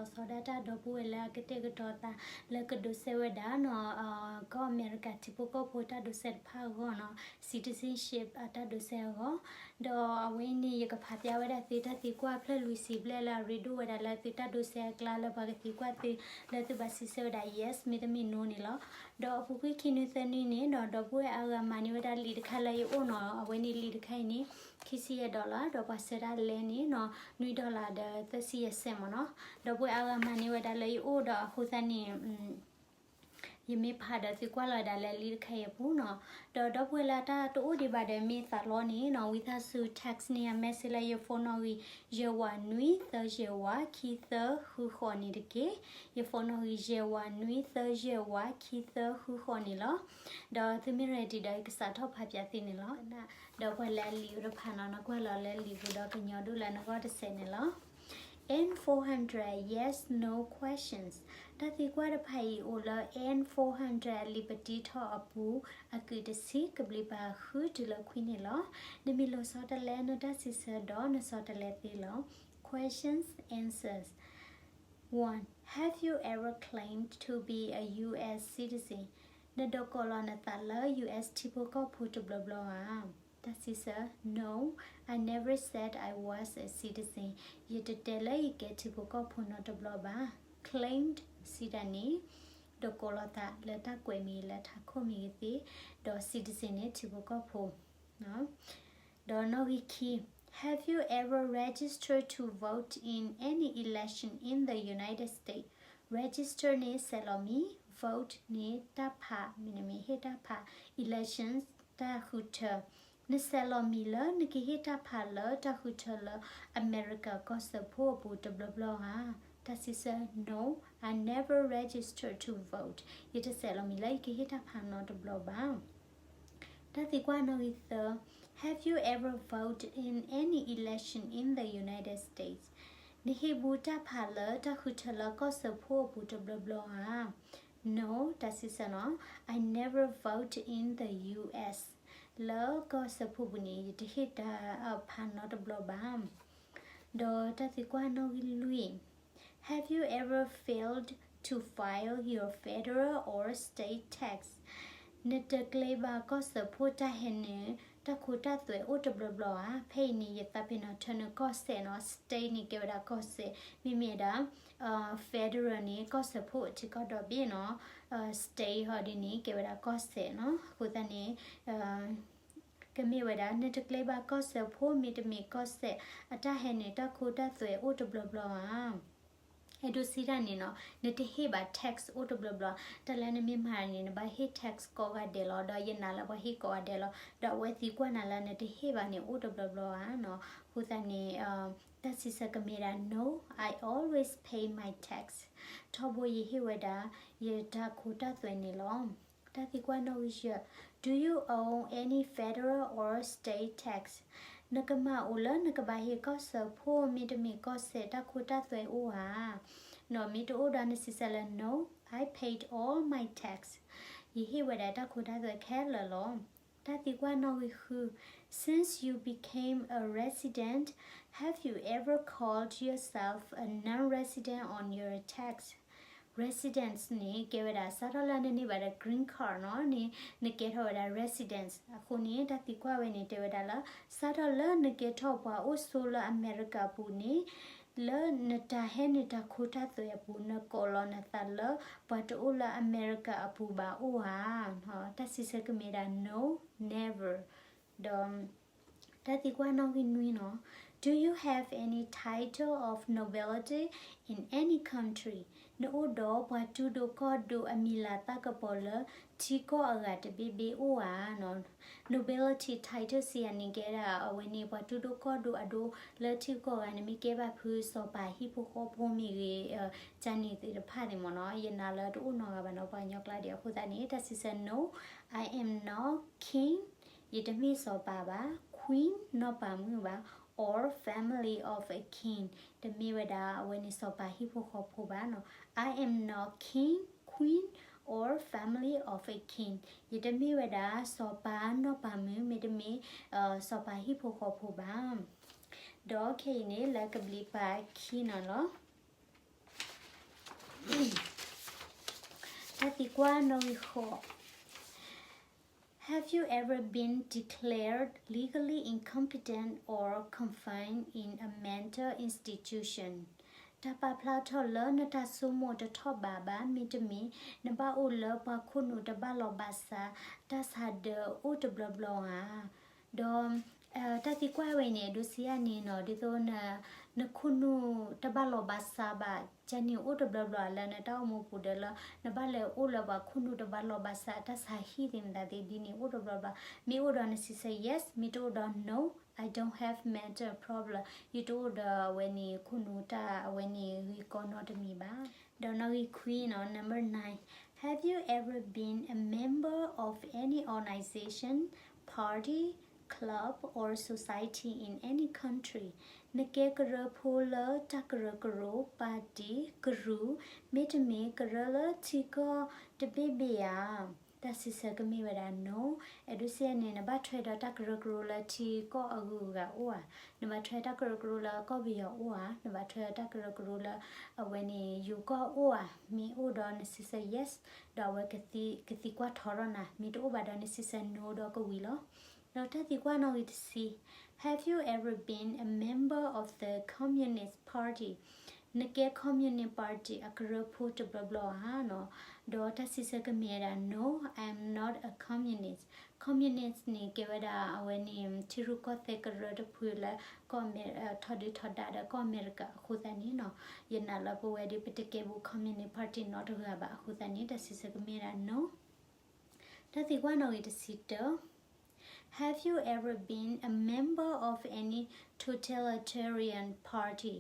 လီၤဆီဒၣ်တၢ်ဒီပုၢ်ဝဲၢ်လၢအကတဲာ်ကတီၤသး လၢကဒိးစဲးဝဲဒၣ်နီၤ ကီၢ်အမဲရကၤထံဖိကီၢ်ဖိတၢ်ဒိးစဲးတဖၣ်အဂီၢ်နီၤ citizenship အတၢ်ဒိးစဲးအဂီၢ်, ဒီးအဝဲန့ၣ် ယကဖးဖျါဝဲဒၣ်သုတၢ်သံကွၢ်ဖျၢၣ်လွံၢ်ဆံဘျဲၣ်လၢအရ့ဒိၣ်ဝဲဒၣ်လၢသုတၢ်ဒိးစဲးအကျါလၢပှၤကသံကွၢ်သု လၢသုဘၣ်စံးဆၢဝဲဒၣ် yes မ့တမ့ၢ် no န့ၣ်လီၤ. ဒီးအပူၤကွံာ်ခံနွံသၢနွံန့ၣ် ဒီးဒီပုၢ်ဝဲၢ်အါဂၤမၤန့ၢ်ဝဲဒၣ်လံာ်တခါလၢယအိၣ်နီၤ အဝဲန့ၣ်လံာ်တခါအံၤန့ၣ် ခံဆံယဲၢ် dollar ဒီးပှၤဆှၢတၢ်လဲန့ၣ်နီၤ နွံ dollar ဒီးသၢဆံယဲၢ်စဲးမ့ၢ်နီၤ. ဒီပုၢ်ဝဲၢ်အါဂၤမၤန့ၢ်ဝဲဒၣ်လၢယအိၣ်ဒီးအဃိသတးန့ၣ် ယမ့ၢ်ဖးဒီးသုကွၢ်လီၤဝဲဒၣ်လၢလံာ်တခါအံၤအပူၤနီၤ. ဒီးဒီပုၢ်ဝဲၢ်လၢအတၢ်တအိၣ်ဒံးဘၣ်ဒီးမ့ၢ်သးလီန့ၣ်နီၤ ဝံသးစူၤ text န့ၢ်ယၤ message လၢယ phone နီၣ်ဂံၢ် ယဲၢ်ဝးနွံသၢယဲၢ်ဝးခံသၢဃုဃိးန့ၣ်တက့ၢ်. ယ phone နီၣ်ဂံၢ် ယဲၢ်ဝးနွံသၢယဲၢ်ဝးခံသၢဃုဃိးန့ၣ်လီၤ. ဒီးသုမ့ၢ် ready ဒီးယကစးထီၣ်ဖးဖျါသုန့ၣ်လီၤ. ဒီးပှၤလၢအလံာ်အိၣ်တဖၣ်နီၤ နကွၢ်လီၤလၢလံာ်ပူၤဒီးကညီဒိၣ်လၢနဂီၢ်တစဲးန့ၣ်လီၤ. N four hundred, yes, no questions. တၢ်သံကွၢ်တဖၣ်အံၤအိၣ်လၢ N four hundred အလံာ်ပတံထီၣ်အပူၤ အကုၢ်တဆံ ကဘျံးပၤဃုတုၤလၢခွံန့ၣ်လီၤ. နမ့ၢ်လီၤဆီတလဲ နတၢ်စံးဆၢဒီးနဆီတလဲသ့လီၤ. Questions, answers. One, have you ever claimed to be a U S citizen? နဒိးကိးလီၤနသးလၢ U S ထံဖိကီၢ်ဖိတဘျီဘျီဧါ. တၢ်စံးဆၢ No, I never said I was a citizen. ယတတဲလၢယကဲထံဖိကီၢ်ဖိနီတဘျီဘၣ်. Claimed စံးတၢ်န့ၣ် ဒိးကိးလီၤသးလၢတၢ်ကွဲးမ့ၢ်ဂ့ၤ လၢထးခိၣ်မ့ၢ်ဂ့ၤသ့, ဒီး citizen န့ၣ် ထံဖိကီၢ်ဖိ ဒီးနီၣ်ဂံၢ်ခံ, Have you ever registered to vote in any election in the United States? Register န့ၣ် ဆဲးလီၤမံၤ, vote န့ၣ် တၢ်ဖး မ့တမ့ၢ်ဟ့ၣ်တၢ်ဖး, elections တၢ်ဃုထၢ. နဆဲးလီၤမံၤလၢနကဟ့ၣ်တၢ်ဖးလၢတၢ်ဃုထၢလၢအမဲရကၤကီၢ်စၢဖှိၣ်အပူၤတဘျီဘျီဧါ. တၢ်စံးဆၢ No, I never registered to vote. ယတဆဲးလီၤမံၤလၢယကဟ့ၣ်တၢ်ဖးနီတဘျီဘၣ်. တၢ်သံကွၢ်နီၣ်ဂံၢ်သၢ, Have you ever voted in any election in the United States? နဟ့ၣ်ဘူးတၢ်ဖးလၢတၢ်ဃုထၢလၢကီၢ်စၢဖှိၣ်အပူၤတဘျီဘျီဧါ. No, တၢ်စံးဆၢနီၤ, I never vote in the U S. လၢကီၢ်စၢဖှိၣ်ပူၤန့ၣ် ယတဟ့ၣ်တၢ်ဖးနီတဘျီဘၣ်. ဒီးတၢ်သံကွၢ်နီၣ်ဂံၢ်လွံၢ်, Have you ever failed to file your federal or state tax? နတကျဲဘၣ်ကီၢ်စၢဖှိၣ်တၢ်ဟဲနုာ် တၢ်ခိတၢ်သွဲအိၣ်တဘျီဘျီဧါ. ဖဲအံၤန့ၣ် ယသးပ့ၤနီၣ်ထၢနုာ်ကီၢ်စဲၣ်နီၤ, state န့ၣ် ကဲဝဲဒၣ်ကီၢ်စဲၣ်, မ့မ့ၢ်ဒၣ် federal န့ၣ် ကီၢ်စၢဖှိၣ်ထံကီၢ်ဒီဘ့ၣ်နီၤ, state ဟီဒ်န့ၣ် ကဲဝဲဒၣ်ကီၢ်စဲၣ်နီၤ. အဃိသတးန့ၣ် ကမ့ၢ်ဝဲဒၣ် နတကျဲဘၣ်ကီၢ်စၢဖှိၣ် မ့တမ့ၢ်ကီၢ်စဲၣ် အတၢ်ဟဲနုာ်တၢ်ခိတၢ်သွဲအိၣ်တဘျီဘျီဧါ. အဲၣ်ဒိးစံးတၢ်န့ၣ်နီၤ, နတဟ့ၣ်ဘၣ် tax အိၣ်တဘျီဘျီ, တၢ်လၢနမ့ၢ်မၤန့ၣ် နဘၣ်ဟ့ၣ် tax ကိးဂၤဒဲးလီၤ, ဒီးယနာ်လၢပှၤဟ့ၣ်ကိးဂၤဒဲးလီၤ, ဒီးအဝဲသံကွၢ်နၤလၢနတဟ့ၣ်ဘၣ်န့ၣ် အိၣ်တဘျီဘျီဧါနီၤ. အဃိသတးန့ၣ် တၢ်စံးဆၢကမ့ၢ်ဒၣ် No, I always pay my tax. ထီဘိယဟ့ၣ်ဝဲဒၣ် ယတၢ်ခိတၢ်သွဲန့ၣ်လီၤ. တၢ်သံကွၢ်နီၣ်ဂံၢ်ယဲၢ်, Do you owe any federal or state tax? နကမၤအိၣ်လၢနကဘၣ်ဟ့ၣ်ကီၢ်စၢဖှိၣ် မ့တမ့ၢ်ကီၢ်စဲၣ်တၢ်ခိတၢ်သွဲအိၣ်ဧါ. နီၤ မ့ၢ်တအိၣ်ဒီးနစံးဆၢလၢ No, I paid all my tax. ယဟ့ၣ်ဝဲဒၣ်တၢ်ခိတၢ်သွဲခဲလၢာ်လီၤ. တၢ်သံကွၢ်နီၣ်ဂံၢ်ဃု, Since you became a resident, have you ever called yourself a non-resident on your tax? Residence န့ၣ် ကဲဝဲဒၣ် စးထီၣ်လၢနန့ၢ်ဘၣ်ဒီး green card နီၤန့ၣ် နကဲထီၣ်ဝဲဒၣ် residence. အဃိန့ၣ် တၢ်သံကွၢ်ဝဲန့ၣ် တဲဝဲဒၣ်လၢ စးထီၣ်လၢနကဲထီၣ်ပှၤအိၣ်ဆိလၢအမဲရကၤအပူၤန့ၣ် လၢနတၢ်ဟဲနုာ်တၢ်ခိတၢ်သွဲအပူၤ နကိးလီၤနသးလၢ ပှၤတအိၣ်လၢအမဲရကၤအပူၤဘၣ်အိၣ်ဧါ. တၢ်စံးဆၢကမ့ၢ်ဒၣ် No, never. ဒီး တၢ်သံကွၢ်နီၣ်ဂံၢ်နွံနီၤ, Do you have any title of nobility in any country? နအိၣ်ဒီးပှၤတူၢ်ဒိၣ်ကီၢ်ဒိၣ်အမံၤလၤသၣ်ကပီၤလၢ ထံကီၢ်အဂၤတဘ့ၣ်ဘ့ၣ်အိၣ်ဧါနီၤ. Nobility title စံးယၤန့ၣ် ကဲဒၣ်အဝဲန့ၣ် ပှၤတူၢ်ဒိၣ်ကီၢ်ဒိၣ်အဒိ လၢထံကီၢ်ဂၤန့ၣ် မ့ၢ်ကဲဘၣ်ဖု စီၤပၤဟံၣ်ဖိဃီဖိမ့ၢ်ဂ့ၤ ကန့ၣ်သ့ၣ်တဖၣ်န့ၣ်မ့ၢ်နီၤ. ယနာ်လၢတအိၣ်နီတဂၤဘၣ်နီၤ ပှၤကညီကျါဒံး. အဃိသတးန့ၣ် တၢ်စံးဆၢ No, I am not king. ယတမ့ၢ်စီၤပၤဘၣ်. Queen နီၢ်ပၤမုၣ်ဘၣ်, or family of a king. တမ့ၢ်ဝဲဒၣ်အဝဲန့ၣ်စီၤပၤဟံၣ်ဖိဃီဖိဘၣ်နီၤ. I am not king, queen, or family of a king. ယတမ့ၢ်ဝဲဒၣ်စီၤပၤနီၢ်ပၤမုၣ် မ့တမ့ၢ် စီၤပၤဟံၣ်ဖိဃီဖိဘၣ်. ဒီးခဲအံၤန့ၣ် လၢကဘျံးပၤခံနီၤလီၤ. တၢ်သံကွၢ်နီၣ်ဂံၢ်ဃိး, Have you ever been declared legally incompetent or confined in a mental institution? တၢ်ပာ်ဖျါထီၣ်လၢနတၢ်ဆိကမိၣ်တထီၣ်ဘးဘၣ် မ့တမ့ၢ် နဘၣ်အိၣ်လၢပှၤခိၣ်နူာ်တဘၣ်လီၢ်ဘၣ်စး တၢ်ဆါဒၢးအိၣ်တဘျီဘျီဧါ. ဒီး တၢ်သံကွၢ်ဝဲန့ၣ် အဒိစံးယၤန့ၣ်နီၤ ဒ်သိး နခိၣ်နူာ်တဘၣ်လီၢ်ဘၣ်စးဘၣ် ကန့ၣ်အိၣ်တဘျီဘျီလၢနတၢ်အိၣ်မူပူၤဒီးလၢ နဘၣ်လဲၤအိၣ်လၢပှၤခိၣ်နူာ်တဘၣ်လီၢ်ဘၣ်စး တၢ်ဆါဟံၣ်သ့ၣ်မတၤသ့ၣ်ဒ်န့ၣ်အိၣ်တဘျီဘျီ, မ့ၢ်အိၣ်ဒီးနစံးဆၢ yes, မ့ၢ်တအိၣ်ဒီး no, I don't have mental problem, ယတအိၣ်ဒီးအဝဲန့ၣ်ခိၣ်နူာ်တၢ်အဝဲန့ၣ်ဂ့ၢ်ကီနီတမံၤဘၣ်. ဒီးနီၣ်ဂံၢ်ခွံနီၤ number nine, Have you ever been a member of any organization, party, club or society in any country? နကဲကရၢဖိလၢတၢ်ကရၢကရိ ပၣ်တံၣ် ကရူၢ် မ့တမ့ၢ်ကရၢလၢထံကီၢ်တဘ့ၣ်ဘ့ၣ်ဧါ. တၢ်စံးဆၢကမ့ၢ်ဝဲဒၣ် no. အဒိစံးယၤန့ၣ် နဘၣ်ထွဲဒီးတၢ်ကရၢကရိလၢထံကီၢ်အဂုၤအဂၤအိၣ်ဧါ, နဘၣ်ထွဲတၢ်ကရၢကရိလၢကီၢ်ပယီၤအိၣ်ဧါ, နဘၣ်ထွဲတၢ်ကရၢကရိလၢအဝဲန့ၣ်ယိၤကီၢ်အိၣ်ဧါ, မ့ၢ်အိၣ်ဒီးနစံးဆၢ yes, ဒီးအဝဲကသံကွၢ်ထီထီၣ်နၤ, မ့ၢ်တအိၣ်ဘၣ်ဒီးနစံးဆၢ no ဒီးကဝံၤလီၤ. ဒီးတၢ်သံကွၢ်နီၣ်ဂံၢ်တဆံ, Have you ever been a member of the Communist Party? နကဲ Communist Party အကရၢဖိတဘျီဘျီဧါနီၤ, ဒီးတၢ်စံးဆၢကမ့ၢ်ဝဲဒၣ် no, I am not a communist. Communist န့ၣ် ကဲဝဲဒၣ်အဝဲန့ၣ် ထံရူၢ်ကီၢ်သဲးကရၢတဖုလၢ ကီၢ်အမဲ ထီဒုထီဒါဒီးကီၢ်အမဲရကၤအဃိသတးန့ၣ်နီၤ, ယနာ်လၢပဝဲဒၣ်ပတကဲဘူး Communist Party နီတဂၤဘၣ်အဃိသတးန့ၣ် တၢ်စံးဆၢကမ့ၢ်ဝဲဒၣ် no. တၢ်သံကွၢ်နီၣ်ဂံၢ်တဆံတၢ, Have you ever been a member of any totalitarian party?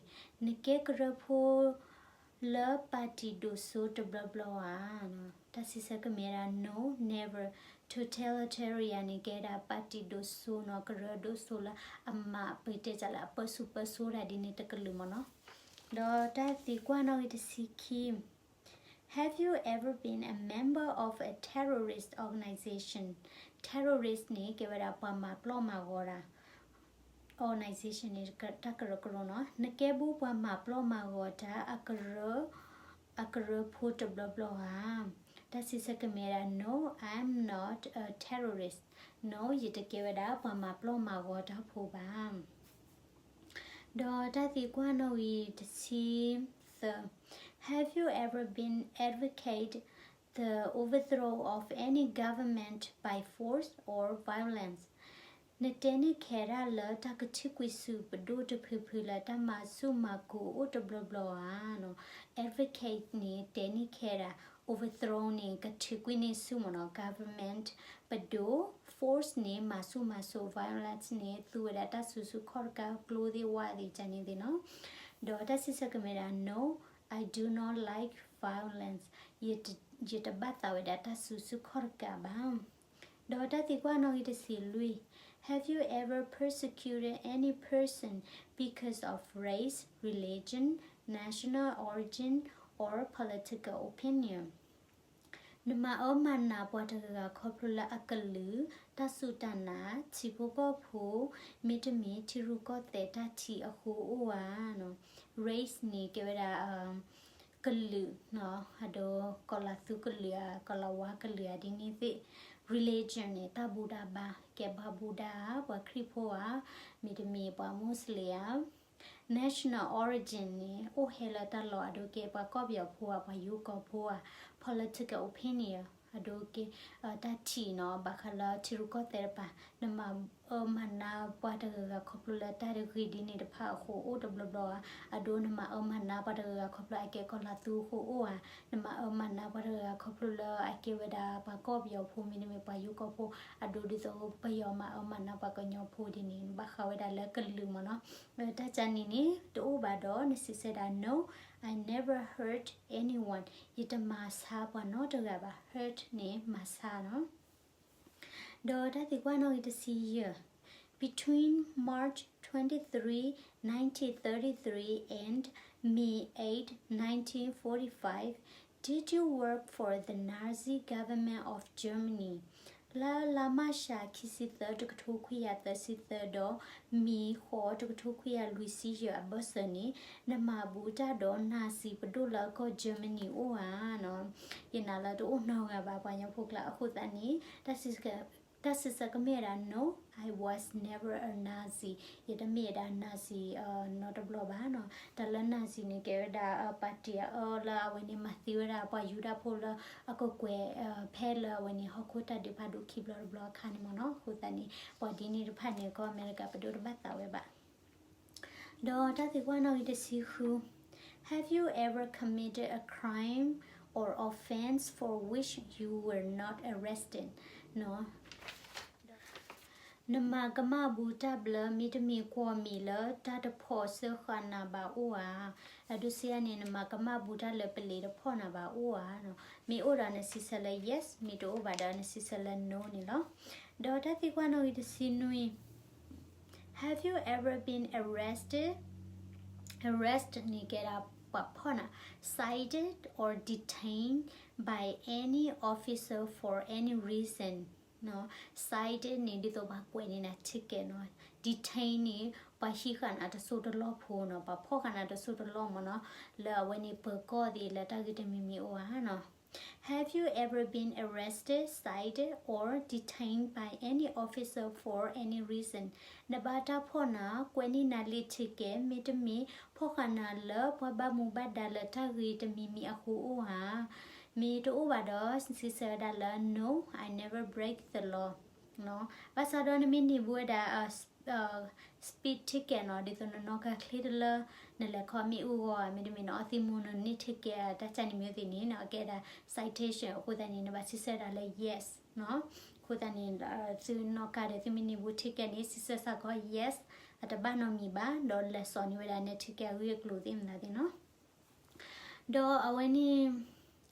နကဲကရၢဖိလၢပၣ်တံၣ်ဒိၣ်စိတဘျီဘျီဧါ. တၢ်စံးဆၢကမ့ၢ်ဝဲဒၣ် no, never. Totalitarian န့ၣ် ကဲဒၣ်ပၣ်တံၣ်ဒိၣ်စိနီၤ, ကရၢဒိၣ်စိလၢအမၤပတဲာ်လၢအပၢဆူၣ်ပၢစိးတၢ်ဒ်န့ၣ်တကလုာ်မ့ၢ်နီၤ. ဒီးတၢ်သံကွၢ်နီၣ်ဂံၢ်တဆံခံ Have you ever been a member of a terrorist organization? Terrorist န့ၣ် ကဲဝဲဒၣ်ပှၤမၤပျီၣ်မၤဂီၤတၢ် organization န့ၣ် တၢ်ကရၢကရိနီၤ. နကဲဘူးပှၤမၤပျီၣ်မၤဂီၤတၢ် အကရၢ အကရၢဖိတဘျီဘျီဧါ. တၢ်စံးဆၢကမ့ၢ်ဝဲဒၣ် no, I'm not a terrorist. No, ယတကဲဝဲဒၣ်ပှၤမၤပျီၣ်မၤဂီၤတၢ်ဖိဘၣ်. ဒီးတၢ်သံကွၢ်နီၣ်ဂံၢ်တဆံသၢ, Have you ever been advocate the overthrow of any government by force or violence? နတဲန့ၢ်ခဲဒၣ်လၢတၢ်ကထံၣ်ကွံာ်ဆူပဒိၣ်တဖုဖုလၢတၢ်မၤဆူၣ်မၤကိၤအိၣ်တဘျီဘျီဧါနီၤ. Advocate န့ၣ် တဲန့ၢ်ခဲဒၣ်, overthrow န့ၣ် ကထုးကွံာ်န့ၢ်ဆူၣ်မ့ၢ်နီၤ government ပဒိၣ်, force န့ၣ် မၤဆူၣ်မၤစိး, violence န့ၣ် သူဝဲဒၣ်တၢ်စုဆူၣ်ခီၣ်တကးကျိသ့ၣ်ဝဲသ့ၣ်ကန့ၣ်သ့ၣ်နီၤ. ဒီးတၢ်စံးဆၢကမ့ၢ်ဒၣ် no, I do not like violence. ယတဘၣ်သးဝဲဒၣ်တၢ်စုဆူၣ်ခီၣ်တကးဘၣ်. ဒီးတၢ်သံကွၢ်နီၣ်ဂံၢ်တဆံလွံၢ်, Have you ever persecuted any person because of race, religion, national origin, or political opinion? နမၤအၢမၤနးပှၤတဂၤဂၤခီဖျိလၢအကလုာ်, တၢ်စူၢ်တၢ်နာ်, ထံဖိကီၢ်ဖိ, မ့တမ့ၢ်ထံရူၢ်ကီၢ်သဲးတၢ်ထံၣ်အဃိအိၣ်ဧါနီၤ. Race န့ၣ် ကဲဝဲဒၣ် ကလုာ်နီၤ, အဒိ ကီၤလၤသူကလုာ်ဧါ, ကီၤလၤဝါကလုာ်ဧါ ဒ်န့ၣ်သ့ၣ်. Religion န့ၣ် တၢ်ဘူၣ်တၢ်ဘါ, ကဲပှၤဘူၣ်ဒါ, ပှၤခရံာ်ဖိဧါ, မ့တမ့ၢ်ပှၤမူစလ့ၣ်ဧါ. National origin န့ၣ် အိၣ်ဟဲလၢတၢ်လီၢ်အဒိကဲ ပှၤကီၢ်ပယီၤဖိဧါ, ပှၤယိၤကီၢ်ဖိဧါ, political opinion အဒိကဲ တၢ်ထံၣ်နီၤ, ဘၣ်ဃးလၢထံရူၢ်ကီၢ်သဲးတပၤ, နမၤအၢမၤနးပှၤတဂၤဂၤခီဖျိလၢတၢ်တဂ့ၤဒ်န့ၣ်တဖၣ်အဃိအိၣ်တဘျီဘျီဧါ, အဒိနမၤအၢမၤနးပှၤတဂၤဂၤခီဖျိအကဲကီၤလၤသူအဃိအိၣ်ဧါ, နမၤအၢမၤနးပှၤတဂၤဂၤခီဖျိလၢအကဲဝဲဒၣ်ပှၤကီၢ်ပယီၤဖိမ့တမ့ၢ်ပှၤယိၤကီၢ်ဖိ, အဒိဒ်သိးပယီၤမၤအၢမၤနးပှၤကညီဖိဒ်န့ၣ် နဘၣ်ဃးဝဲဒၣ်လၢကလုာ်မ့ၢ်နီၤ. တၢ်ကန့ၣ်န့ၣ် တအိၣ်ဘၣ်ဒီး နစံးဆၢဒၣ် no, I never hurt anyone, ယတမၤဆါပှၤနီတဂၤဘၣ်. Hurt န့ၣ် မၤဆါနီၤ. ဒီးတၢ်သံကွၢ်နီၣ်ဂံၢ်တဆံယဲၢ်, Between March twenty-three, nineteen thirty-three and May eight, nineteen forty-five, did you work for the Nazi government of Germany? လါမၢ်ၡး ခံဆံသၢ တကထိခွံကယၤသၢဆံသၢ ဒီး မ့ၤဃိး တကထိခွံကယၤလွံၢ်ဆံယဲၢ် အဘၢၣ်စၢၤန့ၣ် နမၤဘူးတၢ်ဒီး Nazi ပဒိၣ်လၢအကီၢ် Germany အိၣ်ဧါနီၤ. ယနာ်လၢတအိၣ်နီတဂၤဘၣ် ပှၤကညီဖိကျါ. အဃိသတးန့ၣ် တၢ်စံးဆၢကမ့ၢ်ဝဲဒၣ် No, I was never a Nazi. ယတမ့ၢ်ဝဲဒၣ် Nazi နီတဘျီဘၣ်နီၤ. တၢ်လၢ Nazi န့ၣ် ကဲဝဲဒၣ် ပၣ်တံၣ်အအၢလၢအဝဲန့ၣ် မၤသံဝဲဒၣ်ပှၤယူဒၤဖိလၢအကကွဲၢ် ဖဲလၢအဝဲန့ၣ် ဟီၣ်ခိၣ်တၢ်ဒုးဖးဒိၣ်ခံဘျီတဘျီအခါန့ၣ်မ့ၢ်နီၤ. အဃိသတးန့ၣ် ပှၤဒ်န့ၣ်တဖၣ်န့ၣ် ကီၢ်အမဲရကၤပဒိၣ်တဘၣ်သးဝဲဘၣ်. ဒီးတၢ်သံကွၢ်နီၣ်ဂံၢ်တဆံဃု, Have you ever committed a crime or offense for which you were not arrested? နီၤ နမၤကမၣ်ဘူးတၢ်ဘျၢ မ့တမ့ၢ်ကွီၢ်မ့ၢ်လၢတၢ်တဖီၣ်စၢဃာ်နၤဘၣ်အိၣ်ဧါ. အဒိစံးယၤန့ၣ် နမၤကမၣ်ဘူးတၢ်လၢပလံးတဖီၣ်နၤဘၣ်အိၣ်ဧါနီၤ. မ့ၢ်အိၣ်ဒီးနစံးဆၢလၢ yes, မ့ၢ်တအိၣ်ဘၣ်ဒီးနစံးဆၢလၢ no န့ၣ်လီၤ. ဒီးတၢ်သံကွၢ်နီၣ်ဂံၢ်တဆံနွံ, Have you ever been arrested? Arrest န့ၣ်ကဲဒၣ်ပှၤဖီၣ်နၤ, cited or detained by any officer for any reason. Cited န့ၣ် ဒ်သိးပှၤကွဲးန့ၢ်နၤ ticket နီၤ. Detain န့ၣ် ပှၤဟံးဃာ်နၤတစိၢ်တလီၢ်ဖိနီၤ, ပှၤဖီၣ်ဃာ်နၤတစိၢ်တလီၢ်မ့ၢ်နီၤ, လၢအဝဲန့ၣ်ပၢၤကီၢ်သ့ၣ်လၢတၢ်ဂ့ၢ်တမံၤမံၤအိၣ်ဧါနီၤ. Have you ever been arrested, cited, or detained by any officer for any reason? နဘၣ်တၢ်ဖီၣ်နၤ, ကွဲးန့ၢ်နၤလံာ် ticket မ့တမ့ၢ် ဖီၣ်ဃာ်နၤလၢပှၤဘၣ်မူဘၣ်ဒါလၢတၢ်ဂ့ၢ်တမံၤမံၤအဃိအိၣ်ဧါ. မ့ၢ်တအိၣ်ဘၣ်ဒီး စံးဆၢဝဲဒၣ်လၢ no, I never break the law. ဘၣ်ဆၣ်ဒီးနမ့ၢ်န့ၢ်ဘူးဝဲဒၣ် speed ticket နီၤ, ဒ်သိးနနီၣ်ကါချ့တလၢ နလဲၤခီမ့ၣ်အူဂီၤ မ့တမ့ၢ်နအီသံးမူၤ နန့ၢ် ticket တၢ်ကန့ၣ်မ့ၢ်သ့ၣ်န့ၣ် အကဲဒၣ် citation အဃိသတးန့ၣ် နဘၣ်စံးဆၢဒၣ်လၢ yes နီၤ. အဃိသတးန့ၣ် သုနီၣ်ကါဒီးသုမ့ၢ်န့ၢ်ဘူး ticket န့ၣ် စံးဆၢစ့ၢ်ကီး yes အတဘၣ်နီတမံၤဘၣ်, ဒီးလဲၤစိာ်န့ၢ်ဝဲဒၣ်န ticket အဂ့ၢ်အကျိၤသ့ၣ်မနုၤသ့ၣ်နီၤ. ဒီးအဝဲန့ၣ်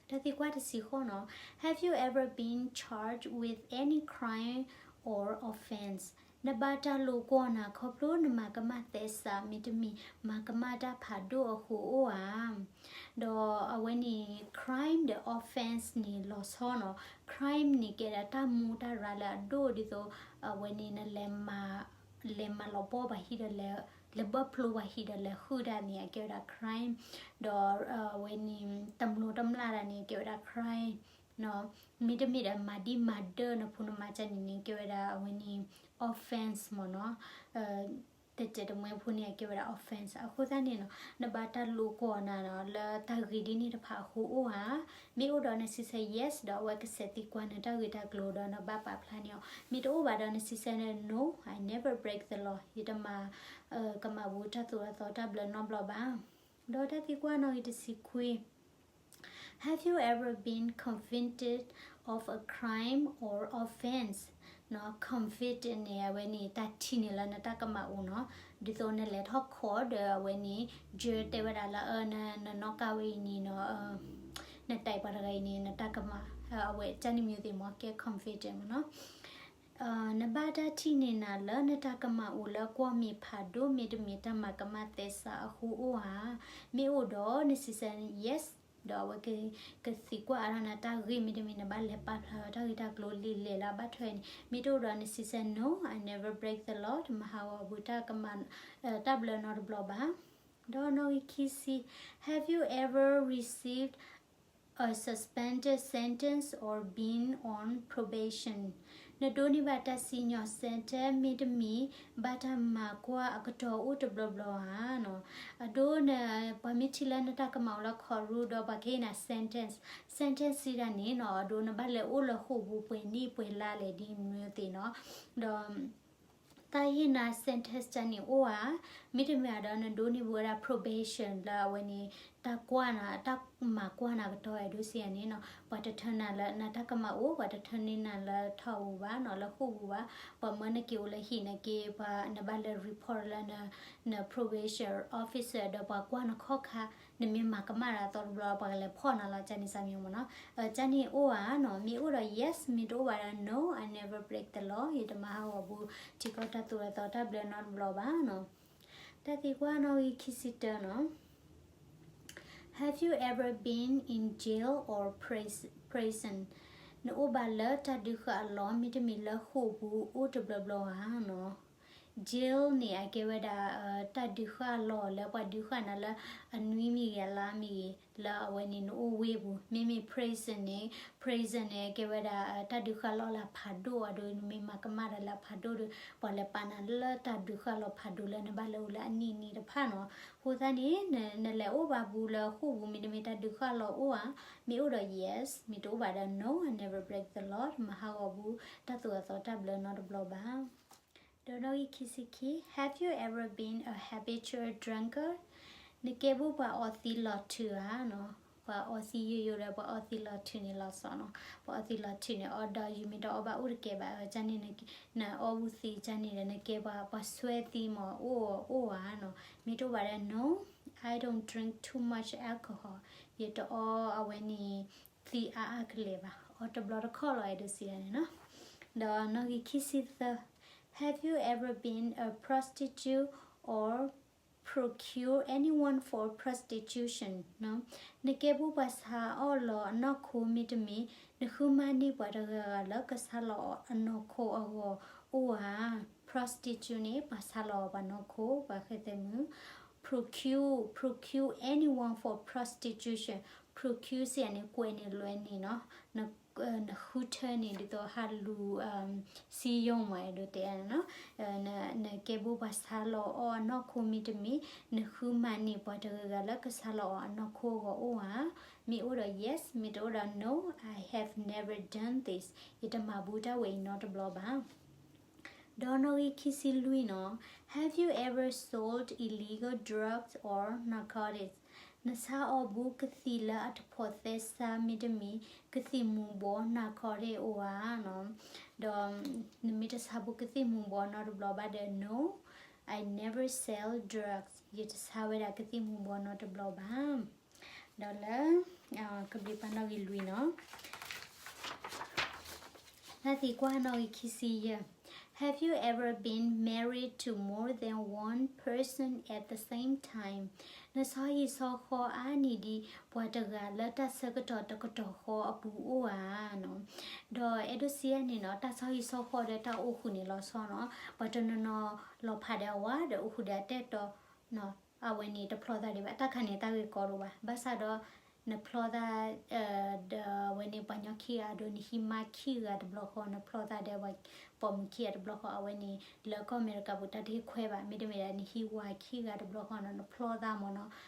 တၢ်သံကွၢ်တဆံဃိးနီၤ, Have you ever been charged with any crime or offense? နဘၣ်တၢ်လိာ်ကွီၢ်နၤ ခီဖျိနမၤကမၣ်သဲစး မ့တမ့ၢ် မၤကမၣ်တၢ်ဖးဒိၣ်အဃိအိၣ်ဧါ. ဒီးအဝဲန့ၣ် crime ဒီး offense န့ၣ် လီၤဆီနီၤ. Crime န့ၣ် ကဲဒၣ်တၢ်မူတၢ်ရၢလၢအဒိၣ်ဒ်သိး အဝဲန့ၣ် နလဲၤမၤ လဲၤမၤလီၤဘီပှၤဟံၣ်ဒီးလဲၤ လဲၤဘၢၣ်ဖျိပှၤဟံၣ်ဒီးလဲၤဟုၣ်တၢ်န့ၣ် အကဲဝဲဒၣ် crime, ဒီးအဝဲန့ၣ် တမျိးတမျာ်တၢ်န့ၣ် ကဲဝဲဒၣ် crime, မ့တမ့ၢ်ဒီးမၤဒံၣ်မၤဒၢၣ်နဖိနမါတၢ်န့ၣ်န့ၣ် ကဲဝဲဒၣ်အဝဲန့ၣ် offense မ့ၢ်နီၤ. တတဲတမှဲဖိန့ၣ် အကဲဝဲဒၣ် offense အဃိသတးန့ၣ်နီၤ နဘၣ်တၢ်လိာ်ကွီၢ်နၤနီၤ လၢတၢ်ဂ့ၢ်ဒ်န့ၣ်တဖၣ်အဃိအိၣ်ဧါ. မ့ၢ်အိၣ်ဒီးနစံးဆၢ yes ဒီးအဝဲကစဲးသံကွၢ်နတၢ်ဂ့ၢ်တၢ်ကျိၤဒီး နဘၣ်ပာ်ဖျါန့ၢ်အီၤ. မ့ၢ်တအိၣ်ဘၣ်ဒီးနစံးဆၢ no, I never break the law. ယတမၤ ကမၣ်ဘူးတၢ်သိၣ်တၢ်သီတၢ်ဘျၢနီတဘျီဘၣ်. ဒီးတၢ်သံကွၢ်နီၣ်ဂံၢ်တဆံခွံ, Have you ever been convicted of a crime or offense? Convict န့ၣ် အဝဲန့ၣ် တၢ်ထံၣ်န့ၢ်လၢနတၢ်ကမၣ်အိၣ်နီၤ. ဒ်သိးနလဲၤထီၣ်ခိးဒီးအဝဲန့ၣ် judge တဲဝဲဒၣ်လၢ နနီၣ်ကါဝဲအံၤန့ၣ်နီၤ နတဲပှၤတဂၤအံၤန့ၣ် နတၢ်ကမၣ် အဝဲတၢ်န့ၣ်မ့ၢ်သ့ၣ်မ့ၢ် ကဲ convict မ့ၢ်နီၤ. နဘၣ်တၢ်ထံၣ်န့ၢ်နၤလၢနတၢ်ကမၣ်အိၣ်လၢကွီၢ်မ့ၢ်ဖးဒိၣ် မ့တမ့ၢ်တၢ်မၤကမၣ်သဲစးအဃိအိၣ်ဧါ. မ့ၢ်အိၣ်ဒီးနစံးဆၢ yes ဒီးအဝဲကသံကွၢ်အါထီၣ်နၤတၢ်ဂ့ၢ် မ့တမ့ၢ်နဘၣ်လဲၤပာ်ဖျါထီၣ်တၢ်ဂ့ၢ်တၢ်ကျိၤလံာ်လဲၢ်လၢအဘၣ်ထွဲန့ၣ်. မ့ၢ်တအိၣ်ဒီးနစံးဆၢ no, I never break the law. တမၤဟးဂီၤဘူးတၢ်ကမၣ် တၢ်ဘျၢနီတဘျီဘၣ်. ဒီးနီၣ်ဂံၢ်ခံဆံ, Have you ever received a suspended sentence or been on probation? နဒိးန့ၢ်ဘၣ်တၢ်စံၣ်ညီၣ် sentence မ့တမ့ၢ် ဘၣ်တၢ်မၤကွၢ်အကတီၢ်အိၣ်တဘျီဘျီဧါ. အဒိ ပှၤမ့ၢ်ထံၣ်လၢနတၢ်ကမၣ်အိၣ်လၢ court room ဒီးပှၤကဟ့ၣ်နၤ sentence, sentence စံးတၢ်န့ၣ်နီၤ အဒိ နဘၣ်လဲၤအိၣ်လၢဃိာ်ပူၤပှဲၤနံၣ်ပှဲၤလါလဲၣ်ဒ်မ့ၢ်သ့ၣ်နီၤ. ဒီး တၢ်ဟ့ၣ်နၤ sentence တၢ်န့ၣ်အိၣ်ဧါ. မ့တမ့ၢ်ဒီးနဒိးန့ၢ်ဘူးဝဲဒၣ် probation လၢအဝဲန့ၣ် တၢ်ကွၢ်နၤ တၢ်မၤကွၢ်နၤကတီၢ် အဒိစံးယၤန့ၣ်နီၤ ပှၤတထၢနၤလၢနတၢ်ကမၣ်အိၣ် ပှၤတထၢန့ၢ်နၤလၢထီၣ်ပူၤဘၣ်နီၤ လၢဃိာ်ပူၤဘၣ်. ပှၤမၢနက့ၤအိၣ်လၢဟံၣ်နက့ၤ ပှၤနဘၣ်လဲၤ report လၢ န probation officer ဒီးပှၤကွၢ်နခီၣ်ခါ နမ့ၢ်မၤကမၣ်တၢ်သီတဘျီ ပှၤကလဲၤဖီၣ်နၤလီၤ ကန့ၣ်စၢ်မံၤမ့ၢ်နီၤ. ကန့ၣ်အိၣ်ဧါနီၤ မ့ၢ်အိၣ်ဒီး yes မ့ၢ်တအိၣ်ဘၣ်ဒီး no, I never break the law. ယတမၤဟးဂီၤဘူး ထံကီၢ်တၢ်သိၣ်တၢ်သီတၢ်ဘျၢနီတဘျီဘၣ်နီၤ. တၢ်သံကွၢ်နီၣ်ဂံၢ်ခံဆံတၢနီၤ Have you ever been in jail or pris- prison? နအိၣ်ဘၣ်လၢတၢ်ဒုးဃာ်အလီၢ် မ့တမ့ၢ်လၢဃိာ်ပူၤအိၣ်တဘျီဘျီဧါနီၤ. Jail န့ၣ် အကဲဝဲဒၣ် တၢ်ဒုးဃာ်လီၢ်လၢပှၤဒုးဃာ်နၤလၢအနွံမံၤဂ့ၤ အလါမံၤဂ့ၤ လၢအဝဲန့ၣ်နအိၣ်ဝ့ၢ်ပူၤ. မ့မ့ၢ် prison န့ၣ် prison န့ၣ် ကဲဝဲဒၣ် တၢ်ဒုးဃာ်လီၢ်လၢအဖးဒိၣ်အဒိ နမ့ၢ်မၤကမၣ်တၢ်လၢအဖးဒိၣ်ဒီး ပှၤလဲၤပာ်နၤလၢတၢ်ဒုးဃာ်လီၢ်ဖးဒိၣ်လၢနဘၣ်လဲၤအိၣ်လၢအနံၣ်နံၣ်တဖၣ်နီၤ. အဃိသတးန့ၣ် နလဲၤအိၣ်ဘၣ်ပူၤလၢဃိာ်ပူၤ မ့တမ့ၢ်တၢ်ဒုးဃာ်လီၢ်အိၣ်ဧါ. မ့ၢ်အိၣ်ဒီး yes, မ့ၢ်တအိၣ်ဘၣ်ဒီး no, I never break the law, တမၤဟးဂီၤဘူးတၢ်သိၣ်တၢ်သီတၢ်ဘျၢနီတဘျီဘၣ်. ဒီးနီၣ်ဂံၢ်ခံဆံခံ, Have you ever been a habitual drunkard? နကဲဘူးပှၤအီသံးလီၤထုးဧါနီၤ. ပှၤအီသံးယိယိဒီး ပှၤအီသံးလီၤထုးန့ၣ်လီၤဆီနီၤ. ပှၤအီသံးလီၤထုးန့ၣ် အီဒီးယမ့ၢ်တအီဘၣ်အိၣ်တကဲဘၣ် ကန့ၣ် နအီဝံသံးကန့ၣ်ဒီး နကဲပှၤ ပှၤဆွဲသံးမ့ၢ် အိၣ်အိၣ်ဧါနီၤ. မ့ၢ်တအိၣ်ဘၣ်ဒီး no, I don't drink too much alcohol. ယတအီအဝဲန့ၣ် သံးအါအါကလဲာ်ဘၣ်. အီတဘျီတခီၣ်လီၤ အဲၣ်ဒိးစံးဒ်န့ၣ်နီၤ. ဒီးနီၣ်ဂံၢ်ခံဆံသၢ, Have you ever been a prostitute or procure anyone for prostitution? နကဲဘူးပှၤဆါအီၣ်လီၤအနီၢ်ခိမ့တမ့ၢ် နဃုမၤန့ၢ်ပှၤတဂၤဂၤလၢကဆါလီၤအနီၢ်ခိအဂီၢ်အိၣ်ဧါ. Prostitute န့ၣ် ပှၤဆါလီၤပှၤနီၢ်ခိ ပှၤဃဲသဲမုၣ်. Procure, procure anyone for prostitution. Procure စံးန့ၣ် ကွဲးန့ၢ်လွဲန့ၢ်နီၤ. နဃုထၢန့ၢ်ဒ်သိးဟးလူၤ စည်းရုံးမး အဲၣ်ဒိးတဲနီၤ. နကဲဘူးပှၤဆါလီၤအီၣ်အနီၢ်ခိမ့တမ့ၢ် နဃုမၤန့ၢ်ပှၤတဂၤဂၤလၢကဆါလီၤအီၣ်အနီၢ်ခိအဂီၢ်အိၣ်ဧါ. မ့ၢ်အိၣ်ဒီး yes, မ့ၢ်တအိၣ်ဒီး no, I have never done this. ယတမၤဘူးတၢ်ဝဲအံၤနီတဘျီဘၣ်. ဒီးနီၣ်ဂံၢ်ခံဆံလွံၢ်နီၤ, Have you ever sold illegal drugs or narcotics? နဆါအီၣ်ဘူးကသံၣ်လၢအတဖိးသဲစးမ့တမ့ၢ် ကသံၣ်မူၤဘှီး narcotic အိၣ်ဧါနီၤ. ဒီးနမ့ၢ်တဆါဘူးကသံၣ်မူၤဘှီးနီတဘျီဘၣ်ဒီး no, I never sell drugs. ယတဆါဝဲဒၣ်ကသံၣ်မူၤဘှီးနီတဘျီဘၣ်. ဒီးလၢ ကဘျံးပၤနီၣ်ဂံၢ်လွံၢ်နီၤ. တၢ်သံကွၢ်နီၣ်ဂံၢ်ခံဆံယဲၢ်, Have you ever been married to more than one person at the same time? နဆီဟံၣ်ဆီဃီအါန့ၢ်ဒံးပှၤတဂၤလၢတၢ်ဆၢကတီၢ်တကတီၢ်ဃီအပူၤအိၣ်ဧါ. ဒီးအဲၣ်ဒိးစံးဒ်န့ၣ်နီၤ, တၢ်ဆီဟံၣ်ဆီဃီဒီးတၢ်အိၣ်ဃုာ်န့ၣ်လီၤဆီနီၤ. ပှၤတနီၤနီၤလီၤဖးဒီးအဝၤဒီးအိၣ်ဃုာ်ဒီးအတဲတီၤ အဝဲန့ၣ်တဖျီသးဒံးဘၣ်, တၢ်ခါန့ၣ်တၢ်ဂ့ၢ်ကီဒိၣ်ဘၣ်. ဘၣ်ဆၣ်ဒီး နဖျီသး ဒီးအဝဲန့ၣ်ပှၤကညီခံဂၤအဒိ နဟံးမါခံဂၤတဘျီဃီ, နဖျီသးဒီးပှၤပိာ်မုၣ်ခံဂၤတဘျီဃီ, အဝဲန့ၣ်လၢကီၢ်အမဲရကၤပူၤတၢ်တဟ့ၣ်ခွဲးဘၣ်. မ့တမ့ၢ်ဒီးနဟံးဝၤခံဂၤတဘျီဃီနီၤ, နဖျီသးမ့ၢ်နီၤ,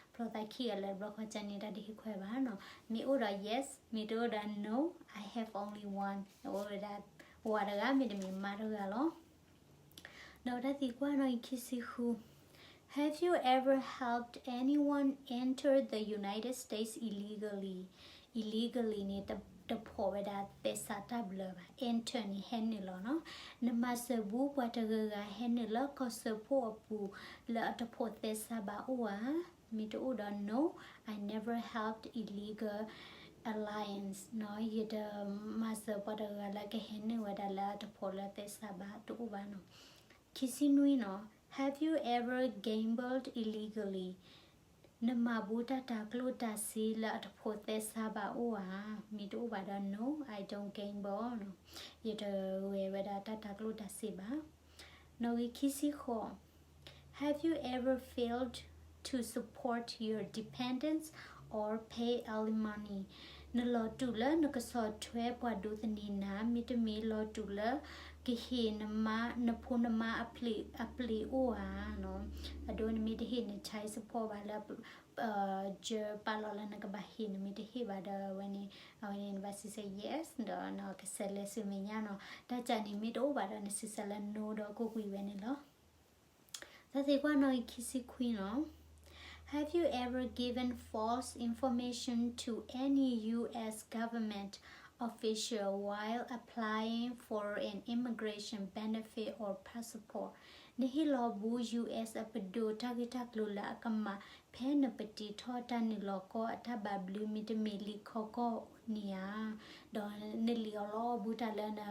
ဖျီသးခံဂၤလၢတဘျီဃီ ကန့ၣ်တၢ်တဟ့ၣ်ခွဲးဘၣ်နီၤ. မ့ၢ်အိၣ်ဒီး yes, မ့ၢ်တအိၣ်ဒီး no, I have only one. အိၣ်ဝဲဒၣ်ဝၤတဂၤ မ့တမ့ၢ်မါတဂၤလီၤ. ဒီးတၢ်သံကွၢ်နီၣ်ဂံၢ်ခံဆံဃု, Have you ever helped anyone enter the United States illegally? Illegally န့ၣ် တဖိးဝဲဒၣ်သဲစးတၢ်ဘျၢဘၣ်, enter န့ၣ် ဟဲနုာ်လီၤနီၤ. နမၤစၢၤဘူးပှၤတဂၤဂၤဟဲနုာ်လၢကီၢ်စၢဖှိၣ်အပူၤ လၢအတဖိးသဲစးဘၣ်အိၣ်ဧါ. မ့ၢ်တအိၣ်ဒီး no, I never helped illegal aliens နီၤ, ယတမၤစၢၤပှၤတဂၤလၢကဟဲနုာ်ဝဲဒၣ်လၢအတဖိးလၢသဲစးဘၣ် တအိၣ်ဘၣ်နီၤ. ခံဆံနွံနီၤ, Have you ever gambled illegally? နမၤဘူးတၢ်တၤကျိၣ်တၤစ့လၢအတဖိးသဲစးဘၣ်အိၣ်ဧါ. မ့ၢ်တအိၣ်ဘၣ်ဒီး no, I don't gamble နီၤ, ယတဂဲၤဝဲဒၣ်တၢ်တၤကျိၣ်တၤစ့ဘၣ်. နီၣ်ဂံၢ်ခံဆံဃိး, Have you ever failed to support your dependents or pay alimony? နလီၤတူာ်လၢနကဆီၣ်ထွဲပှၤဒိးသန့ၤနၤ မ့တမ့ၢ်လီၤတူာ်လၢ ကဟ့ၣ်နမါ နဖိနမါအပျ့ၤအိၣ်ဧါ. အဒိနမ့ၢ်တဟ့ၣ်န child support ဘၣ်လၢ ကၠၢပာ်လီၤလၢနကဘၣ်ဟ့ၣ် နမ့ၢ်တဟ့ၣ်ဘၣ်ဒီးအဝဲန့ၣ် အဝဲန့ၣ်နဘၣ်စံးဆၢ yes ဒီးနကဆဲးလဲၤဆူမဲာ်ညါနီၤ. တၢ်ကၢ်န့ၣ်မ့ၢ်တအိၣ်ဘၣ်ဒီးနစံးဆၢလၢ no ဒီးကိးကွံာ်ဝဲန့ၣ်လီၤ. တၢ်သံကွၢ်နီၣ်ဂံၢ်ခံဆံခွံနီၤ, Have you ever given false information to any U S government official while applying for an immigration benefit or passport? နဟ့ၣ်လီၤဘူး U S အပဒိၣ်တၢ်ဂ့ၢ်တၢ်ကျိၤလၢအကမၣ် ဖဲနပတံထီၣ်တၢ်နုာ်လီၤကီၢ်အတၢ်ဘၣ်ဘျုး မ့တမ့ၢ်လံာ်ခီကီၢ်န့ၣ်ဧါ. ဒီးနလံာ်အီၣ်လီအီၣ်ဘူးတၢ်လၢ န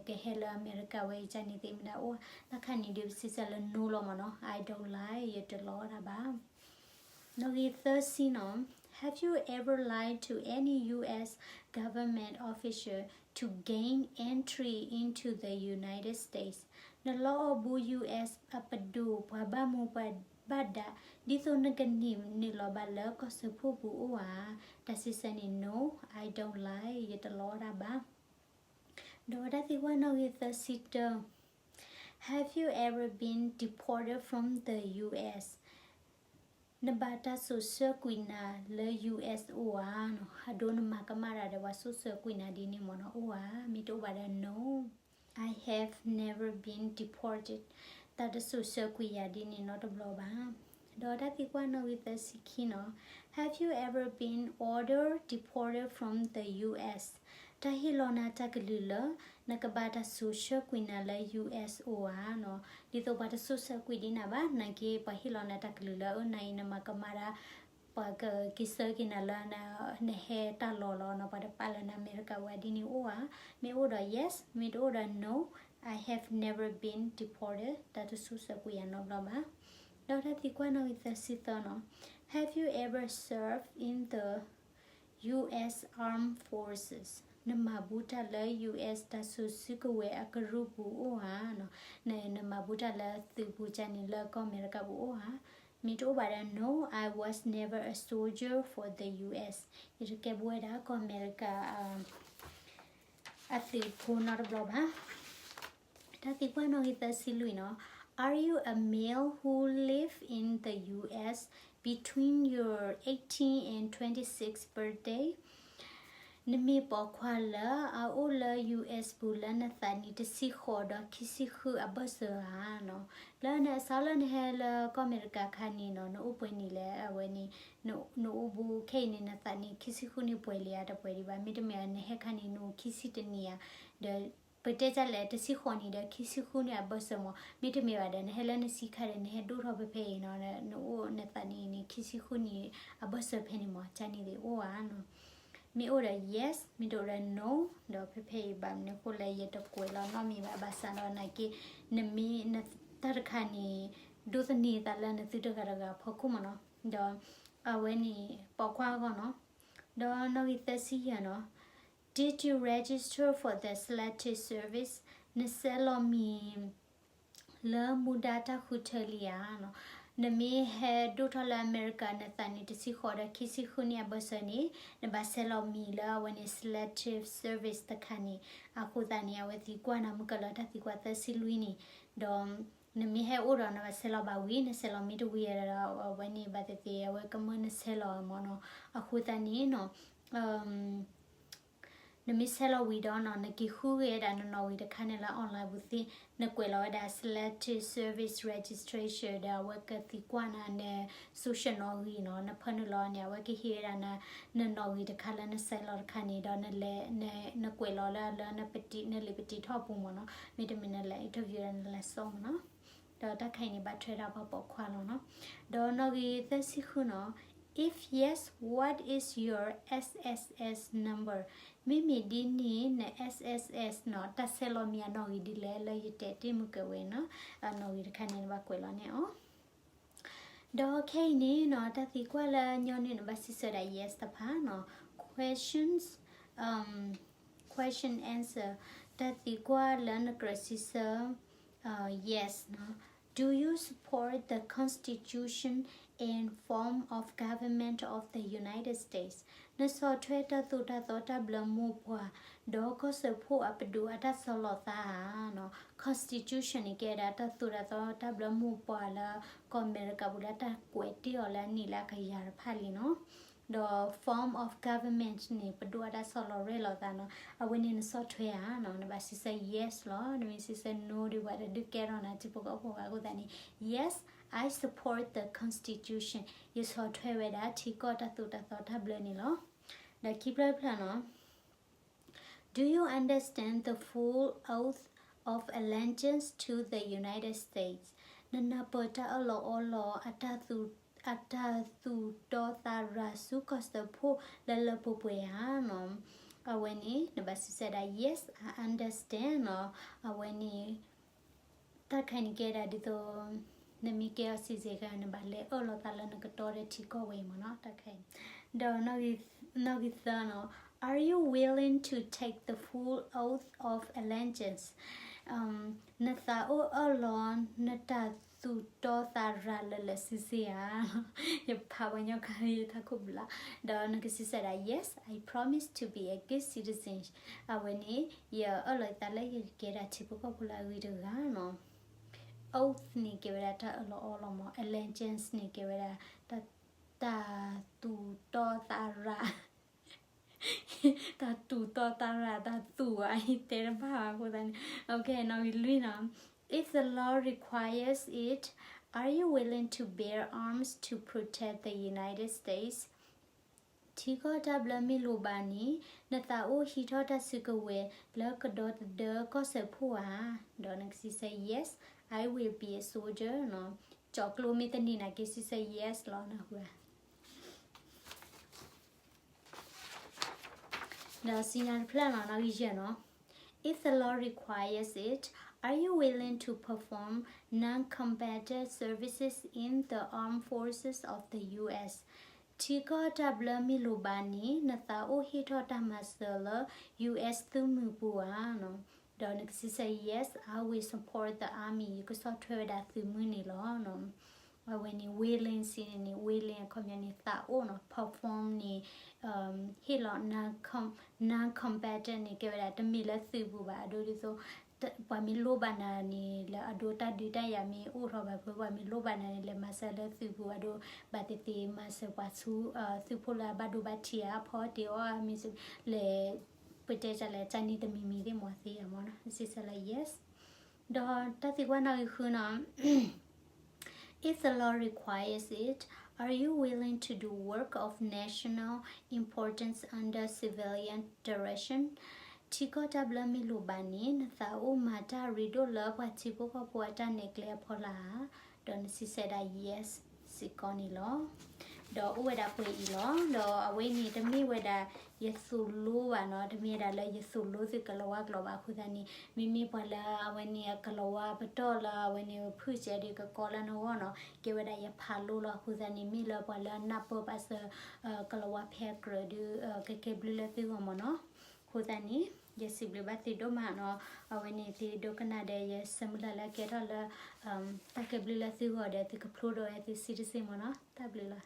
ကဟဲလၢအမဲရကၤဝဲအံၤ ကန့ၣ်သ့ၣ်မ့ၢ်ဒၣ်အိၣ် တၢ်ခါန့ၣ်ဒုးပစံးဆၢလၢ no လီၤမ့ၢ်နီၤ. I don't lie, ယတလီတၢ်ဘၣ်. နီၣ်ဂံၢ်သၢဆံနီၤ, Have you ever lied to any U S government official to gain entry into the United States? နလီအီၣ်ဘူး U S အပဒိၣ်ပှၤဘၣ်မူပှၤဘၣ်ဒါ ဒ်သိးနကန့ၢ်နုာ်လီၤဘၣ်လၢကီၢ်စၢဖှိၣ်ပူၤအိၣ်ဧါ. တၢ်စံးဆၢန့ၣ် No, I don't lie, ယတလီတၢ်ဘၣ်. ဒီးတၢ်သံကွၢ်နီၣ်ဂံၢ်သၢဆံတၢ, Have you ever been deported from the U S? နဘၣ်တၢ်စိာ်ဆှၢကွံာ်နၤလၢ U S အိၣ်ဧါနီၤ, အဒိနမၤကမၣ်တၢ်ဒီးပှၤစိာ်ဆှၢကွံာ်နၤဒ်န့ၣ်မ့ၢ်နီၤ, အိၣ်ဧါ. မ့ၢ်တအိၣ်ဘၣ်ဒီး No, I have never been deported. တၢ်တစိာ်ဆှၢကွံာ်ယၤဒ်န့ၣ်နီတဘျီဘၣ်. ဒီးတၢ်သံကွၢ်နီၣ်ဂံၢ်သၢဆံခံနီၤ, Have you ever been ordered deported from the U S? တၢ်ဟ့ၣ်လီၤနၤတၢ်ကလုၢ်လၢ နကဘၣ်တၢ်စိာ်ဆှၢကွံာ်နၤလၢ U S အိၣ်ဧါနီၤ, ဒ်သိးပှၤတစိာ်ဆှၢကွံာ်ဒံးနၤဘၣ်, နာ်က့ပှၤဟ့ၣ်လီၤနၤတၢ်ကလုၢ်လၢ အၢ နၤအံၤနမၤကမၣ်တၢ် ပှၤကက့ၤဆှၢက့ၤနၤလၢ နဟဲတၢ်လီၢ်လီၤနီၤ, ပှၤတပာ်လၢနၤအမဲရကၤဝဲဒ်န့ၣ်အိၣ်ဧါ. မ့ၢ်အိၣ်ဒီး yes, မ့ၢ်တအိၣ်ဒီး no, I have never been deported, တၢ်တစိာ်ဆှၢကွံာ်ယၤနီတဘျီဘၣ်. ဒီးတၢ်သံကွၢ်နီၣ်ဂံၢ်သၢဆံသၢနီၤ, Have you ever served in the U S Armed Forces? နမၤဘူးတၢ်လၢ U S တၢ်စိာ်စုကဝဲၤအကရူၢ်ပူၤအိၣ်ဧါနီၤ, နမၤဘူးတၢ်လၢသုးပူၤကန့ၣ် လၢကီၢ်အမဲရကၤပူၤအိၣ်ဧါ. မ့ၢ်တအိၣ်ဘၣ်ဒီး no, I was never a soldier for the U S, ယတကဲဘှီဝဲဒၣ်ကီၢ်အမဲရကၤ အသုးဖိနီတဘျီဘၣ်. တၢ်သံကွၢ်နီၣ်ဂံၢ်သၢဆံလွံၢ်နီၤ, Are you a male who live in the U S between your eighteen and twenty-six birthday? နမ့ၢ်ပိာ်ခွါလၢအအိၣ်လၢ U S ပူၤလၢနသးနံၣ်တဆံဃိးဒီးခံဆံဃုအဘၢၣ်စၢၤဧါနီၤ, လၢနအစးလၢနဟဲလၢကီၢ်အမဲရကၤခါန့ၣ်နီၤ, နအိၣ်ပှဲၤနံၣ်လဲၣ်, အဝဲန့ၣ် နအိၣ်ဘူးခဲအံၤန့ၣ် နသးနံၣ်ခံဆံဃုန့ၣ်ပှဲၤလံဧါ တပှဲၤဒံးဘၣ်, မ့တမ့ၢ်နဟဲခါန့ၣ် နအိၣ်ခံဆံတနံၣ်ဧါ, ဒီး ပတဲဒ်လဲၣ် တဆံဃိးနံၣ်ဒီးခံဆံဃုန့ၣ်အဘၢၣ်စၢၤမး, မ့တမ့ၢ်ဘၣ်ဒီး နဟဲလၢနဆံခါဒီး နဟဲဒိၣ်ထီၣ်ဖဲဖဲအံၤနီၤ, နအိၣ်နသးနံၣ်န့ၣ် ခံဆံဃုနံၣ်အဘၢၣ်စၢၤဖဲန့ၣ်မး, ကန့ၣ်သ့ၣ်အိၣ်ဧါနီၤ. မ့ၢ်အိၣ်ဒီး yes, မ့ၢ်တအိၣ်ဒီး no, ဒီးဖဲဖဲအံၤဘၣ်မနုၤအဃိလဲၣ် ယတကွဲးလီၤနီတမံၤဘၣ်, ဘၣ်ဆၣ်ဒီးနာ်က့ နမ့ၢ်နတၢ်တခါန့ၣ် ဒိးသန့ၤသးလၢနသုတဂၤတဂၤအဖီခိၣ်မးနီၤ, ဒီး အဝဲန့ၣ် ပိာ်ခွါအဂီၢ်နီၤ. ဒီးနီၣ်ဂံၢ်သၢဆံယဲၢ်နီၤ, Did you register for the Selective Service? နဆဲးလီၤမံၤ လၢမူဒါတၢ်ဃုထၢလံဧါနီၤ. နမ့ၢ်ဟဲဒိၣ်ထီၣ်လၢအမဲရကၤ နသးနံၣ်တဆံဃိးဒီးခံဆံဃုနံၣ်အဘၢၣ်စၢၤန့ၣ် နဘၣ်ဆဲးလီၤမံၤလၢအဝဲန့ၣ် Selective Service တခါန့ၣ်. အဃိသတးန့ၣ် အဝဲသံကွၢ်နၤမုၢ်ကလၢတၢ်သံကွၢ်သၢဆံလွံၢ်န့ၣ်, ဒီး နမ့ၢ်ဟဲအိၣ်ဒီးနဘၣ်ဆဲးလီၤဘၣ်ဝံၤ နဆဲးလီၤမ့ၢ်တဝံၤဒီး အဝဲန့ၣ်ဘၣ်သ့ၣ်သ့ၣ် အဝဲကမၢနဆဲးလီၤမးနီၤ. အဃိသတးန့ၣ်နီၤ နမ့ၢ်ဆဲးလီၤဝံၤဒီးနီၤ နက့ၤဃုဂ့ၤဝဲဒၣ်နနီၣ်ဂံၢ်တခါန့ၣ်လၢ online ပူၤသ့, နကွဲးလီၤဝဲဒၣ် Selective Service Registration ဒီးအဝဲကသံကွၢ်နၤန social နီၣ်ဂံၢ်နီၤ, နဖၢနုာ်လီၤန့ၣ် အဝဲကဟ့ၣ်ဝဲဒၣ်န နနီၣ်ဂံၢ်တခါလၢနဆဲးလီၤတခါန့ၣ်ဒီး နလဲၤနကွဲးလီၤလၢအလၢနပတံ နလံာ်ပတံထီၣ်ပူၤမးနီၤ, မ့တမ့ၢ်နလဲၤ interview ဒီးနလဲၤစိာ်မးနီၤ. ဒီးတၢ်ခါအံၤန့ၣ် ဘၣ်ထွဲဒၣ်ပှၤပိာ်ခွါလီၤနီၤ. ဒီးနီၣ်ဂံၢ်သၢဆံဃုနီၤ, If yes, what is your S S S number? မ့မ့ၢ်ဒ်န့ၣ် န S S S နီၤ တၢ်ဆဲးလီၤမံၤအနီၣ်ဂံၢ်ဒ်လဲၣ်လၢယတဲတ့ၢ်မုၢ်ကဝဲနီၤ, အနီၣ်ဂံၢ်တခါန့ၣ် နဘၣ်ကွဲးလီၤန့ၣ်အီၤ. ဒီးခဲအံၤန့ၣ်နီၤ တၢ်သံကွၢ်လၢညီနုၢ်နဘၣ်စံးဆၢဒၣ် yes တဖၣ်နီၤ, questions, um, question answer, တၢ်သံကွၢ်လၢနကြၢးစံးဆၢ yes နီၤ. Do you support the Constitution and form of government of the United States? နဆီၣ်ထွဲတၢ်သိၣ်တၢ်သီတၢ်ဘျၢမိၢ်ပှၢ် ဒီးကီၢ်စၢဖှိၣ်အပဒိၣ်အတၢ်ဆီၣ်လီၤသးဧါနီၤ. Constitution န့ၣ် ကဲဒၣ်တၢ်သိၣ်တၢ်သီတၢ်ဘျၢမိၢ်ပှၢ်လၢကီၢ်အမဲရကၤပူၤလၢတၢ်ကွဲးတ့ၢ်အီၤလၢအနံၣ်လၢအကယၤတဖၣ်လံနီၤ. ဒီး form of government န့ၣ် ပဒိၣ်အတၢ်ဆီၣ်လီၤရဲၣ်လီၤသးနီၤ. အဝဲန့ၣ်နဆီၣ်ထွဲဧါနီၤ, နဘၣ်စံးဆၢ yes လီၤ. နမ့ၢ်စံးဆၢ no ဒီး ပှၤတဒုးကဲထီၣ်နၤ ထံဖိကီၢ်ဖိဘၣ်အဃိသတးန့ၣ် yes, I support the Constitution, ယဆီၣ်ထွဲဝဲဒၣ်ထံကီၢ်တၢ်သိၣ်တၢ်သီတၢ်ဘျၢန့ၣ်လီၤ. ဒီးခံဖျၢၣ်တဖျၢၣ်နီၤ Do you understand the full oath of allegiance to the United States? နနၢ်ပၢၢ်တၢ်အၢၣ်လီၤအီလီၤ အတၢ်သူၣ်တီသးရၤဆူကီၢ်စၢဖှိၣ်လၢလၢပှဲၤပှဲၤဧါနီၤ. အဝဲန့ၣ် နဘၣ်စံးဆၢဒၣ် yes, I understand နီၤ. အဝဲန့ၣ် တၢ်တခါအံၤန့ၣ်ကဲဒၣ်ဒ်သိး နမ့ၢ်ကဲအီၤ citizen နဘၣ်လဲၤအၢၣ်လီၤသးလၢနကတီဒီးထံကီၢ်ဝဲအံၤမ့ၢ်နီၤ, တၢ်တခါအံၤ. ဒီးနီၣ်ဂံၢ်သၢနီၤ, Are you willing to take the full oath of allegiance? နသးအိၣ်အၢၣ်လီၤ နတၢ်သူၣ်တီသးရၤလၢာ်လၢာ်ဆ့ဆ့ဧါ. ယဖးပှၤကညီခါလၢယထးခိၣ်ပူၤလီၤ. ဒီးနကစံးဆၢဒၣ် Yes, I promise to be a good citizen. အဝဲန့ၣ် ယအၢၣ်လီၤယသးလၢယကကဲဒၣ်ထံဖိကီၢ်ဖိလၢအဂ့ၤတဂၤနီၤ. Oath န့ၣ်ကဲဝဲဒၣ်တၢ်အၢၣ်လီၤအီလီၤမး, allegiance န့ၣ်ကဲဝဲဒၣ် တၢ်သူၣ်တီသးရၤ တၢ်သူၣ်တီသးရၤ တၢ်သူၣ်ဧါ တဲတဘၣ်ဘၣ်အဃိသတးန့ၣ် နီၣ်ဂံၢ်လွံၢ်နီၤ, If the law requires it, are you willing to bear arms to protect the United States? ထံကီၢ်တၢ်ဘျၢမ့ၢ်လိၣ်ဘၣ်န့ၣ် နသးအိၣ်ဟံးထီၣ်တၢ်စုကဝဲၤလၢကဒီသဒၢကီၢ်စၢဖှိၣ်ဧါ. ဒီးနကစံးဆၢ Yes, I will be a soldier. ကၠီၤကျိမ့ၢ်တန့ၢ်နာ်က့ စံးဆၢ Yes လီၤနဃုဧါ. ဒီးစံးနၤတဖျၢၣ်နီၤ နီၣ်ဂံၢ်ယဲၢ်နီၤ, If the law requires it, are you willing to perform non-combatant services in the armed forces of the U S? ထံကီၢ်တၢ်ဘျၢမ့ၢ်လိၣ်ဘၣ်န့ၣ် နသးအိၣ်ဟ့ၣ်ထီၣ်တၢ်မၤစၢၤလၢ U S သုးမုၢ်ပူၤဧါ. ဒီးနကစံးဆၢ Yes, I will support the army. ယကဆီၣ်ထွဲဝဲဒၣ်သုးမုၢ်န့ၣ်လီၤ. အဝဲန့ၣ် willing စံးန့ၣ်န့ၣ် willing အခီပညီန့ၣ် သးအိၣ်နီၤ, perform န့ၣ် ဟ့ၣ်လီၤ non-combatant န့ၣ် ကဲဝဲဒၣ်တမ့ၢ်လၢသုးပူၤဘၣ် အဒိဒ်သိး ပှၤမ့ၢ်လိၣ်ဘၣ်နၤန့ၣ် လၢအဒိတၢ်ဒုးတၢ်ယၤမ့ၢ်အိၣ်ထီၣ်ဘၣ်ဖဲ ပှၤမ့ၢ်လိၣ်ဘၣ်နၤန့ၣ် လဲၤမၤစၢၤလၢသုးပူၤ အဒိ ဘၣ်သ့ၣ်သ့ၣ်မၤစၢၤပှၤဆူ သုးဖိလၢအဘၣ်ဒိဘၣ်ထံးဧါ ဖီတ့ၢ်အီၣ်မ့ၢ်လဲၤ ပတဲတၢ်လဲၣ် တၢ်နံၤတမံၤမံၤသ့ၣ်မၤသ့ဧါမ့ၢ်နီၤ စံးဆၢလၢ yes. ဒီးတၢ်သံကွၢ်နီၣ်ဂံၢ်ဃုနီၤ If the law requires it, are you willing to do work of national importance under civilian direction? ထံကီၢ်တၢ်ဘျၢမ့ၢ်လိၣ်ဘၣ်န့ၣ် နသးအိၣ်မၤတၢ်ရ့ဒိၣ်လၢပှၤထံဖိကီၢ်ဖိအတၢ်နဲၣ်ကျဲအဖီလာ်ဧါ. ဒီးနစံးဆၢဒၣ် yes စ့ၢ်ကီးန့ၣ်လီၤ. ဒီးအိၣ်ဝဲဒၣ်ပှဲၤအံၤလီၤ. ဒီးအဝဲန့ၣ်တမ့ၢ်ဝဲဒၣ် ယသိၣ်လိဘၣ်နီၤ, တမ့ၢ်ဝဲဒၣ်လၢယသိၣ်လိသုးကလၤဝါကျိာ်ဘၣ်အဃိသတးန့ၣ် မ့မ့ၢ်ပှၤလၢအဝဲန့ၣ်အကလၤဝါပတီၢ်လၢအဝဲန့ၣ်ဖုၣ်စဲးဒုးကကီလၢနဂီၢ်နီၤ ကဲဝဲဒၣ်ယဖးလိလီၤအဃိသတးန့ၣ် မ့ၢ်လၢပှၤလၢအနၢ်ပၢၢ်ဘၣ်စၢၤ ကလၤဝါဖဲအကြၢးဒုး ကကဲဘျုးလၢသုဂီၢ်မ့ၢ်နီၤ. အဃိသတးန့ၣ် ယစံးဘျုးဘၣ်သုဒိၣ်မးနီၤ, အဝဲန့ၣ်သုဒိကနၣ်ဒီး ယဆၢမုၢ်လၢ်လၢကဲထီၣ်လၢ တၢ်ကဲဘျုးလၢသုဂီၢ်ဒီး သုကဖျိဒီးဝဲသု citizen မ့ၢ်နီၤ. တၢ်ဘျုးလီၤ.